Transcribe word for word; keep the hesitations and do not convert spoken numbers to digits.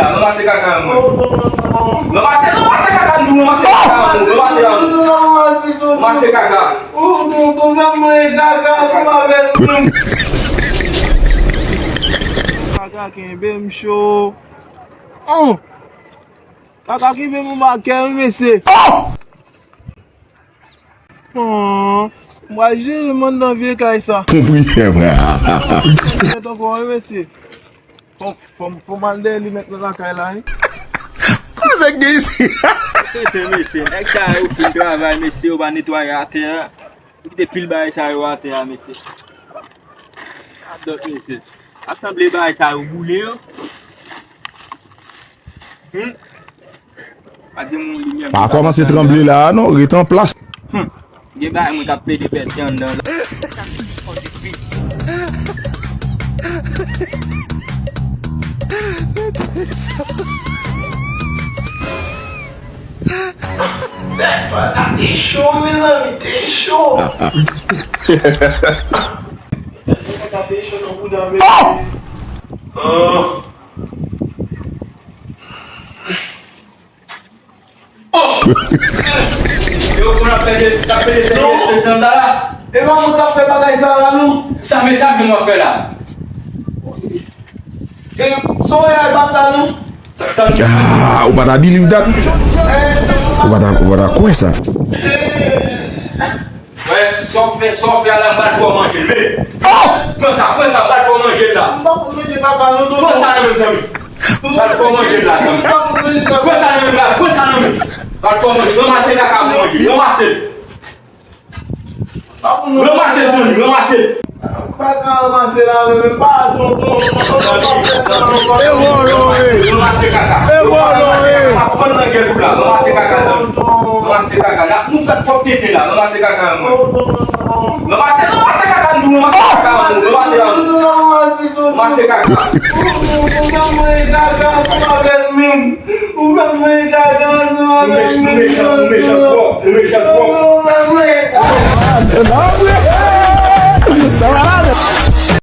Ranmase kaka mwen. Ranmase, ranmase kaka nou, ranmase kaka nou, ranmase kaka nou. Ranmase kaka. Ou, ou, ou fè mwen kaka ansanm avèk nou. Kaka kenbe m cho. Oh! Kaka kenbe m anba kè wi, mesye. Oh! Oh, m pral jere m anndan vye kay sa. Konpri chèf. Mèt ankò wi, mesye. Fò, fò, fò m al dèyè li mèt nan lakay la, wi. Kòman nèg gen isi? Tenten, mesye. Nèg sa yo fin travay, mesye, yo pa netwaye atè a. Yo kite pil bagay sa yo atè a, mesye. Adòt, mesye. Asanble bagay sa yo boule yo. Hmm? Pa di moun limyè. Pa kòmanse tranble la a non, ret an plas. Hmm. Gen bagay mwen t ap plede pèdi anndan la. Sèt pa la te cho, mezanmi, te cho. Sa te cho nan bouda, mezanmi. Oh! Oh! Yo, pou n ap fè de, t ap fè de fè de espesyon sa la. E pa mwen k ap fè bagay sa la, non. Sa, men sa ke nou ap fè la. E, son e pa sa, non. Tan, tan. Ah, ou pa ta believe that? Ou pa ta, ou pa ta kwè sa? Wè, sa w fè, sa w fè a la, m pral fè w manje l, men. Oh! Pran sa, pran sa, m pral fè w manje l la. M pa konn manje kaka non, tonton. Pran sa nan men m, zanmi. M pral fè w manje l la, zanmi. M pa konn manje kaka. Pran sa nan men m la, pran sa nan men m. M pral fè w manje. Ranmase kaka pou manje. Ranmase l. M pa konn manje kaka. Ranmase l, zanmi, ranmase l. M pa ka ranmase la, men, men pa tonton. Tonton pa fè sa non, pa. E vòlò, e. Ranmase kaka. E vòlò, e. M ap fann nan gèt ou la. Ranmase kaka, zanmi. Ranmase kaka. N ap nou fè twòp tenten la. Ranmase kaka, mwen. Ranmase, ranmase kaka nou, ranmase kaka nou, ranmase kaka nou. Ranmase kaka. Ou fè mwen kaka ansanm avèk min. Ou fè mwen kaka ansanm avèk min. Ou mechan, ou mechan twòp, ou mechan twòp.